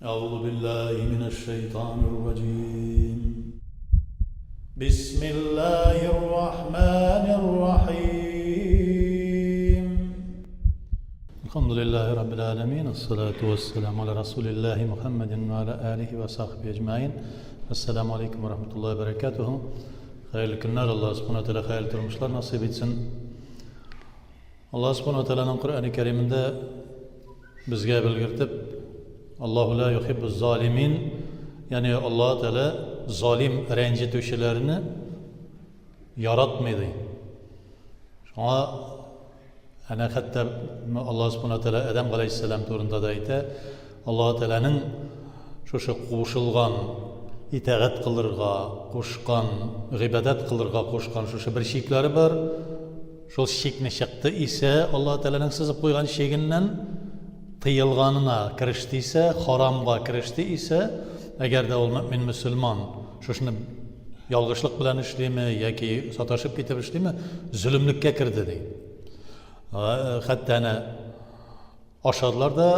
أعوذ بالله من الشيطان الرجيم بسم الله الرحمن الرحيم الحمد لله رب العالمين الصلاة والسلام على رسول الله محمد وعلى آله وصحبه أجمعين السلام عليكم ورحمة الله وبركاته Хәерле көннәр, Аллаһ Субхана Тәгалә хәерле тормышлар насыйп итсен. Аллаһ Субхана Тәгаләнең Коръәни Кәримендә безгә белгертеп, Аллаһу ла юхиббу залимин, ягъни Аллаһ Тәгалә залим рәнҗетүчеләрне яратмый ди. Шуңа әнә хәтта Аллаһ Субхана Тәгалә Адәм галәйһиссәлам турында да әйтә, Аллаһ Тәгаләнең шушы кушылган итагать кылырга кушкан, гыйбадәт кылырга кушкан шушы бер чикләре бар. Шул чикне чыкты исә, Аллаһ Тәгаләнең сызып куйган чигеннән тыелганына кереште исә, харамга кереште исә, әгәр дә ул мөэмин мөселман шушыны ялгышлык белән эшлиме яки саташып китеп эшлиме, зөлемлеккә керде ди. Хәтта әнә ашадылар да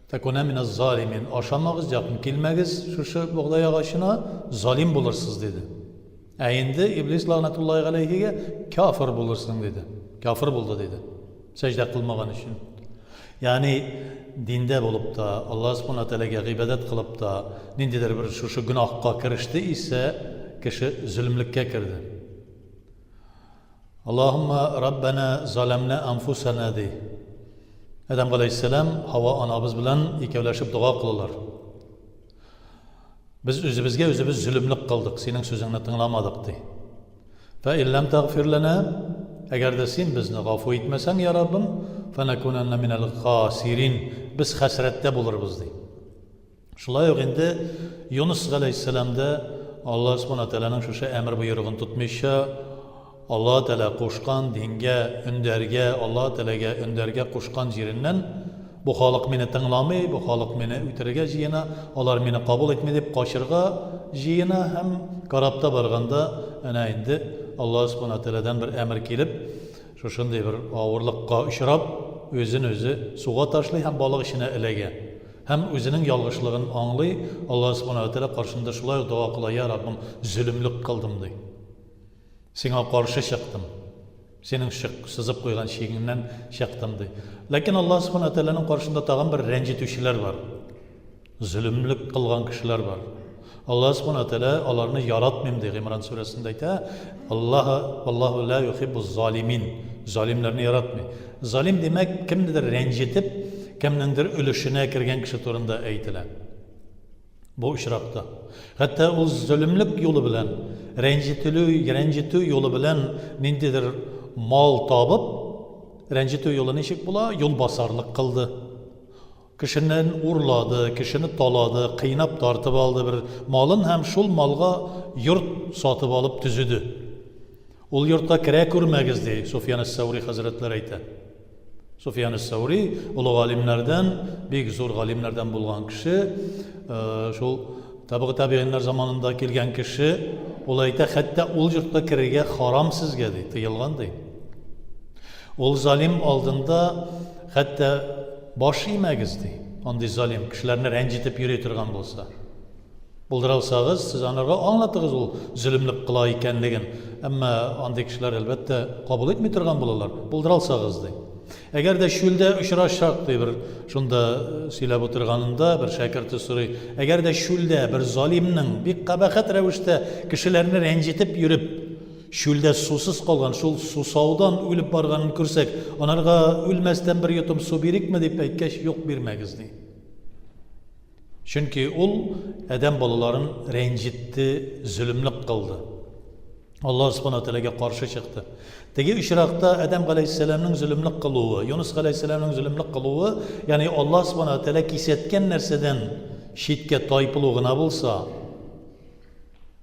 Тәкүнә минәз залимин. Ашамагыз, якын килмәгез шушы богдай агачына, залим булырсыз, диде. Ә инде Иблис ләгънәтуллаһи галәйһигә кафир булырсың, диде. Кафир булды, диде. Сәҗдә кылмаган өчен. Ягъни диндә булып та, Аллаһ субхана тәгаләгә гыйбадәт кылып та, ниндидер бер шушы гөнаһка кереште исә, кеше зөлемлеккә керде. Аллаһумма Раббана заламна анфусана ди. Адәм галәйһиссәлам Һава анабыз белән икәүләшеп дога кылалар. Без үзебезгә үзебез зөлемлек кылдык, синең сүзеңне тыңламадык ди. Фә илләм тагфир лана, әгәр дә син безне гафу итмәсәң, я Раббым, фәнәкүнәннә минәл хасирин, без хәсрәттә булырбыз ди. Шулай ук инде Юныс галәйһиссәлам да Аллаһ Субхана Тәгаләнең шушы әмер боерыгын тотмыйча, Аллаһ Тәгалә кушкан дингә өндәргә, Аллаһ Тәгаләгә өндәргә кушкан җиреннән бу халык мине тыңламый, бу халык мине үтерергә җыена, алар мине кабул итми дип качырга җыена һәм корабта барганда әнә инде Аллаһ Субхана Тәгаләдән бер әмер килеп, шушындый бер авырлыкка очрап, үзен үзе суга ташлый һәм балык эченә эләгә. Һәм үзенең ялгышлыгын аңлый, Аллаһ Сүбхәнәһү вә Тәгалә каршында шулай ук дога кыла, Йа Раббым, зөлемлек кылдым, ди. Сиңа каршы чыктым. Синең чык, сызып куйган чигеңнән чыктым, ди. Ләкин Аллаһ Сүбхәнәһү вә Тәгаләнең каршында тагын бер рәнҗетүчеләр бар. Зөлемлек кылган кешеләр бар. Аллаһ Сүбхәнәһү вә Тәгалә аларны яратмыйм, ди, Гыймран сүрәсендә әйтә, Аллаһ, Аллаһу ла юхиббуз залимин. Залимнәрне яратмый. Залим димәк, кемнедер рәнҗетеп, кемнеңдер өлешенә кергән кеше турында әйтелә. Бу очракта. Хәтта ул зөлемлек юлы белән, рәнҗетелү, рәнҗетү юлы белән ниндидер мал табып, рәнҗетү юлы ничек була? Юлбасарлык кылды. Кешеннән урлады, кешене талады, кыйнап тартып алды бер малын һәм шул малга йорт сатып алып төзеде. Ул йортка керә күрмәгез, ди Суфьян әс-Сәүри хәзрәтләре әйтә. Суфьян әс-Сәүри олы галимнәрдән, бик зур галимнәрдән булган кеше, шул табигый табигыйннар заманында килгән кеше, ул әйтә, хәтта ул йортка керергә харам сезгә, ди, тыелган, ди. Ул залим алдында хәтта баш имәгез, ди. Андый залим кешеләрне рәнҗетеп йөри торган булса. Булдыра алсагыз, сез анарга аңлатыгыз ул зөлемлек кыла икәнлеген. Әмма андый кешеләр, әлбәттә, кабул итми торган булалар. Булдыра алсагыз, ди. Әгәр дә чүлдә очрашсак, ди, бер шунда сөйләп утырганында бер шәкерте сорый, әгәр дә чүлдә бер залимның бик кабахәт рәвештә кешеләрне рәнҗетеп йөреп, чүлдә сусыз калган, шул сусаудан үлеп барганын күрсәк, анарга үлмәстән бер йотым су бирикме, дип әйткәч, юк, бирмәгез, ди. Чөнки ул адәм балаларын рәнҗетте, зөлемлек кылды. Аллаһ Субхана Тәгаләгә каршы чыкты. Теге очракта Адәм галәйһиссәламнең зөлемлек кылуы, Юныс галәйһиссәламнең зөлемлек кылуы, ягъни Аллаһ Субхана Тәгалә кисәткән нәрсәдән читкә тайпылу гына булса,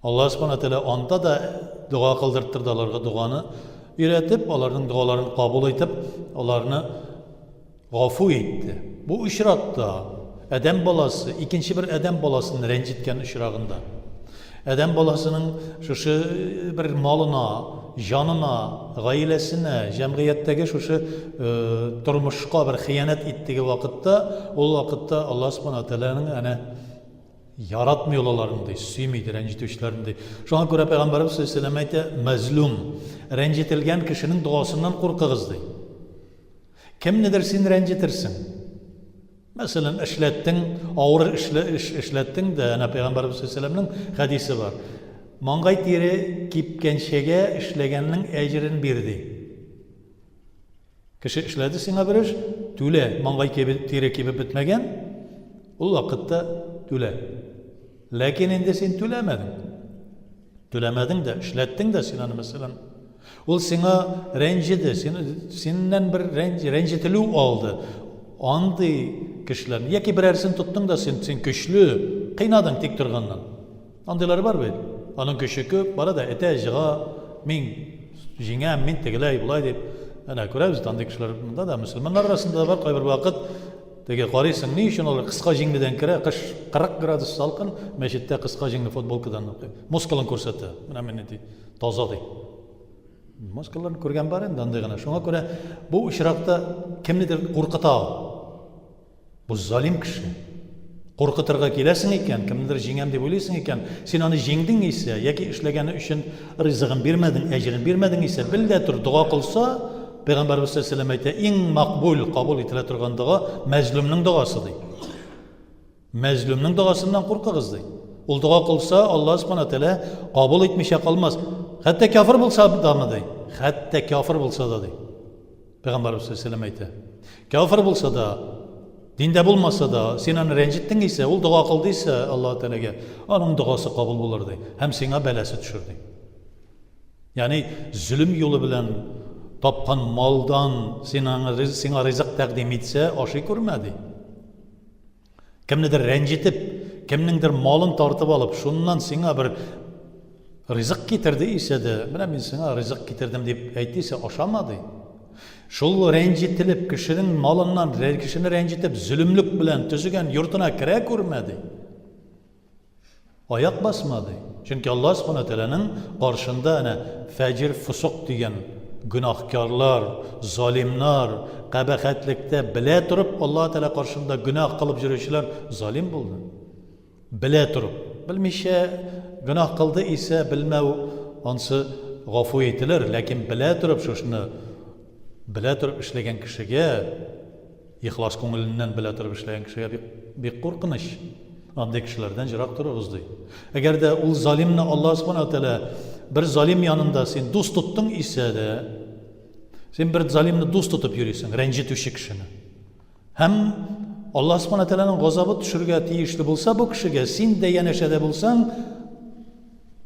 Аллаһ Субхана Тәгалә анда да дога кылдырттырды аларга доганы өйрәтеп, аларның догаларын кабул итеп, аларны Гафу итте. Бу очракта адәм баласы икенче бер адәм баласын рәнҗеткән очрагында. Адәм баласының шушы бер малына, җанына, гаиләсенә, җәмгыятьтәге шушы тормышка бер хыянәт иттеге вакытта, ул вакытта Аллаһ Субхана Тәгаләнең әнә яратмый ул аларны ди, сөйми ди, рәнҗетүчеләрне ди. Шуңа күрә Пәйгамбәребез саллаллаһу алейһи вәсәлләм әйтә, мәзлум, рәнҗетелгән кешенең догасыннан куркыгыз ди. Кемнедер син рәнҗетерсең. Мәсәлән, эшләттең, авыр эшле эш эшләттең дә, әнә Пәйгамбәребез саллаллаһу алейһи вәсәлләмнең хәдисе бар. Маңгай тире кипкәнчегә эшләгәннең әҗерен бир ди. Кеше эшләде сиңа бер эш, түлә, маңгай тире кибеп бетмәгән, ул вакытта түлә. Ләкин инде син түләмәдең. Түләмәдең дә, эшләттең дә син аны, мәсәлән. Ул сиңа рәнҗеде, син, синнән бер рәнҗ, рәнҗетелү алды. Андый кешеләрне, яки берәрсен тоттың да син, син көчле, кыйнадың тик торганнан. Андыйлар бар бит. Аның көче күп, бара да этә, җыга, мин җиңәм, мин тегеләй, болай дип. Әнә күрәбез, андый кешеләр монда да, мөселманнар арасында да бар, кайбер вакыт теге карыйсың, ни өчен алар кыска җиңледән керә, кыш 40 градус салкын, мәчеттә кыска җиңле футболкадан укый. Мускулын күрсәтә. Менә мин нинди таза ди. Мускулларын күргән бар инде андый гына. Шуңа күрә бу очракта кемнедер куркыта ул. Бу залим кеше. Куркытырга киләсең икән, кемнедер җиңәм дип уйлыйсың икән, син аны җиңдең исә, яки эшләгәне өчен ризыгын бирмәдең, әҗерен бирмәдең исә, бел дә тор, дога кылса, Пәйгамбәрбез саллаллаһу алейһи ва сәлләм әйтә, иң макбул, кабул ителә торган дога мәзлумның догасы ди. Мәзлумның догасыннан куркыгыз ди. Ул дога кылса, Аллаһ субхана тәгалә кабул итмичә калмас. Хәтта кафир булса дамы ди. Хәтта кафир булса да ди. Пәйгамбәрбез саллаллаһу алейһи әйтә. Кафир булса да, диндә булмаса да, син аны рәнҗеттең исә, ул дога кылды исә Аллаһ Тәгаләгә, аның догасы кабул булыр ди. Һәм сиңа бәласе төшер ди. Ягъни зөлем юлы белән тапкан малдан син аңа сиңа ризык тәкъдим итсә, ашый күрмә ди. Кемнедер рәнҗетеп, кемнеңдер малын тартып алып, шуннан сиңа бер ризык китерде исә дә, менә мин сиңа ризык китердем дип әйтте исә, ашама ди. Шул рәнҗетелеп, кешенең малыннан, кешене рәнҗетеп, зөлемлек белән төзегән йортына керә күрмә ди. Аяк басма, ди. Чөнки Аллаһ Субхана Тәгаләнең каршында әнә фәҗир, фосык дигән гөнаһкарлар, залимнар, кабахәтлектә белә торып Аллаһ Тәгалә каршында гөнаһ кылып йөрүчеләр залим булды. Белә торып. Белмичә гөнаһ кылды исә, белмәү ансы гафу ителер, ләкин белә торып шушыны белә торып эшләгән кешегә Ихлас күңеленнән белә торып эшләгән кешегә бик, бик куркыныч. Андый кешеләрдән җырак торыгыз, ди. Әгәр дә ул залимны Аллаһ Субхану Тәгалә бер залим янында син дус тоттың исә дә, син бер залимны дус тотып йөрисең, рәнҗетүче кешене. Һәм Аллаһ Субхану Тәгаләнең газабы төшергә тиешле булса бу кешегә, син дә янәшәдә булсаң,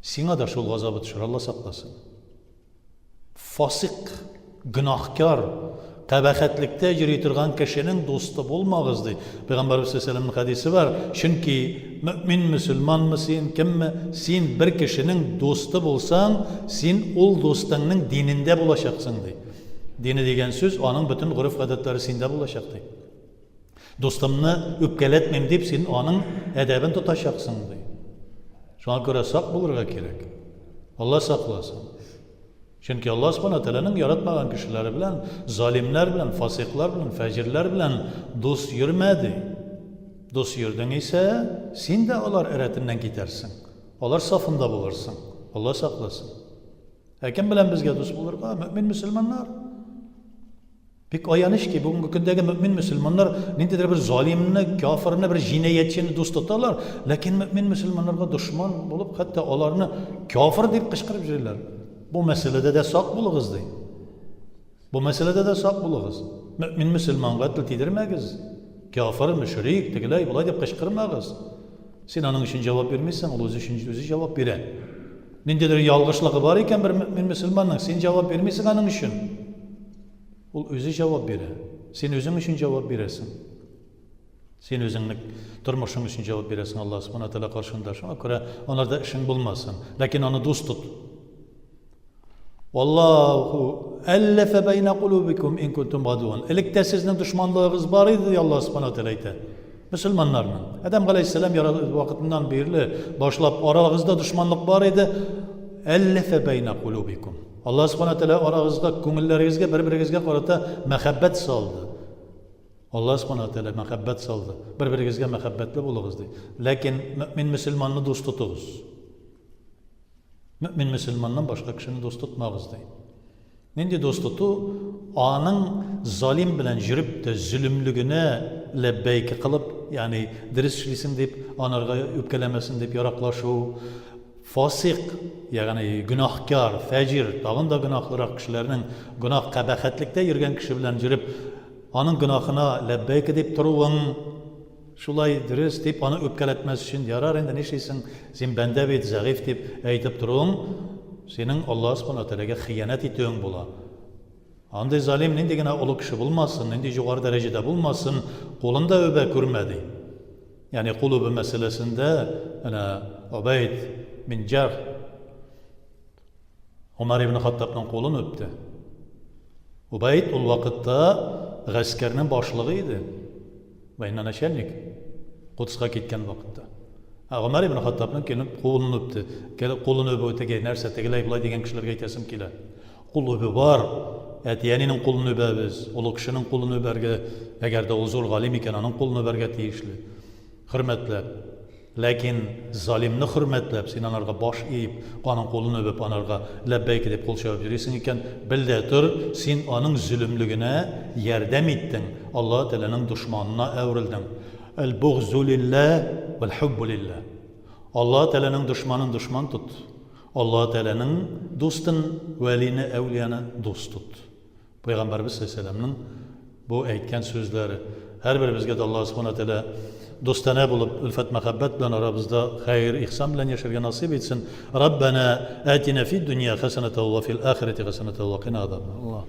сиңа да шул газабы төшер, Алла сакласын. Фасыйк, гөнаһкяр, кабахәтлектә йөри торган кешенең дусты булмагыз, ди. Пәйгамбәрбез саллаллаһу хәдисе бар. Чөнки мөэмин мөселманмы син, кемме, син бер кешенең дусты булсаң, син ул дустыңның динендә булачаксың, ди. Дине дигән сүз, аның бөтен гореф-гадәтләре синдә булачак, ди. Дустымны үпкәләтмим дип, син аның әдәбен тотачаксың, ди. Шуңа күрә сак булырга кирәк. Алла сакласын. Чөнки Алла Субхана Тәгаләнең яратмаган кешеләре белән, залимнәр белән, фасиклар белән, фәҗирләр белән дус йөрмә, ди. Дус йөрдең исә, син дә алар рәтеннән китәрсең. Алар сафында булырсың. Алла сакласын. Ә кем белән безгә дус булырга? Мөмин мөселманнар. Бик аяныч ки, бүгенге көндәге мөэмин мөселманнар ниндидер бер залимны, кяферны, бер җинаятьчене дус тоталар, ләкин мөэмин мөселманнарга дошман булып, хәтта аларны кяфер дип кычкырып йөриләр. Бу мәсьәләдә дә сак булыгыз, ди. Бу мәсьәләдә дә сак булыгыз. Мөэмин мөселманга тел тидермәгез. Кяфер, мөшрик, тегеләй, болай дип кычкырмагыз. Син аның өчен җавап бирмисең, ул үзе өчен үзе җавап бирә. Ниндидер ялгышлыгы бар икән бер мөэмин мөселманның, син җавап бирмисең аның өчен. Ул үзе җавап бирә. Син үзең өчен җавап бирәсең. Син үзеңнең тормышың өчен җавап бирәсең Аллаһ Субхана Тәгалә каршында. Шуңа күрә анарда эшең булмасын. Ләкин аны дус тот. Аллаһу әлләфә бәйнә кулубикум ин кунтум гадуан. Электә сезнең дошманлыгыгыз бар иде, ди Аллаһ Субхана Тәгалә әйтә. Мөселманнарның. Адәм галәйһиссәлам вакытыннан бирле башлап арагызда дошманлык бар иде. Әлләфә бәйнә кулубикум. Аллаһ субхана тәгалә арагызга, күңелләрегезгә бер-берегезгә карата мәхәббәт салды. Аллаһ субхана тәгалә мәхәббәт салды. Бер-берегезгә мәхәббәтле булыгыз ди. Ләкин мөмин мөселманны дус тотыгыз. Мөмин мөселманнан башка кешене дус тотмагыз ди. Нинди дус тоту? Аның залим белән җөреп тә зөлемлегенә ләббәйке кылып, ягъни дөрес эшлисең дип, анарга үпкәләмәсен дип яраклашу, фасыйк, ягъни гөнаһкяр, фәҗир, тагын да гөнаһлырак кешеләрнең гөнаһ кабахәтлектә йөргән кеше белән җөреп, аның гөнаһына ләббәйке дип торуың, Шулай дөрес, дип, аны үпкәләтмәс өчен, ярар инде, нишлисең, син бәндә бит, зәгыйфь дип әйтеп торуың, синең Аллаһ Субхана ва Тәгаләгә хыянәт итүең була. Андый залим нинди генә олы кеше булмасын, нинди югары дәрәҗәдә булмасын, кулын да үбә күрмә, ди. Ягъни кул үбү мәсьәләсендә әнә Убәйд бин Җәрх Умар ибн Хаттабның кулын үпте. Убайд ул вакытта гаскәрнең башлыгы иде. Военачальник. Кудска киткән вакытта. Ә Гомәр ибн Хаттабның килеп кулын үпте. Кулын үбү теге нәрсә, тегеләй болай дигән кешеләргә әйтәсем килә. Кул үбү бар. Әти-әнинең кулын үбәбез. Олы кешенең кулын үбәргә, әгәр дә ул зур галим икән, аның кулын үбәргә тиешле. Хөрмәтләп. Ләкин залимны хөрмәтләп, син анарга баш иеп, аның кулын үбеп, анарга ләббәйк дип кул чабып йөрисең икән, бел дә тор, син аның зөлемлегенә ярдәм иттең, Аллаһы Тәгаләнең дошманына әверелдең. Әл-бугзу лилләһ вәл-хуббу лилләһ. Аллаһы Тәгаләнең дошманын дошман тот, Аллаһы Тәгаләнең дустын, вәлине, әүлияны дус тот. Пәйгамбәребез саллаллаһу бу әйткән сүзләре. Һәрберебезгә дә Аллаһ субхана тәгалә дустанә булып, өлфәт мәхәббәт белән арабызда хәер, ихсан белән яшәргә насыйп итсен. Раббана атина фид дөнья хәсәнәтә ва фил ахирәти хәсәнәтә ва кина азабнар.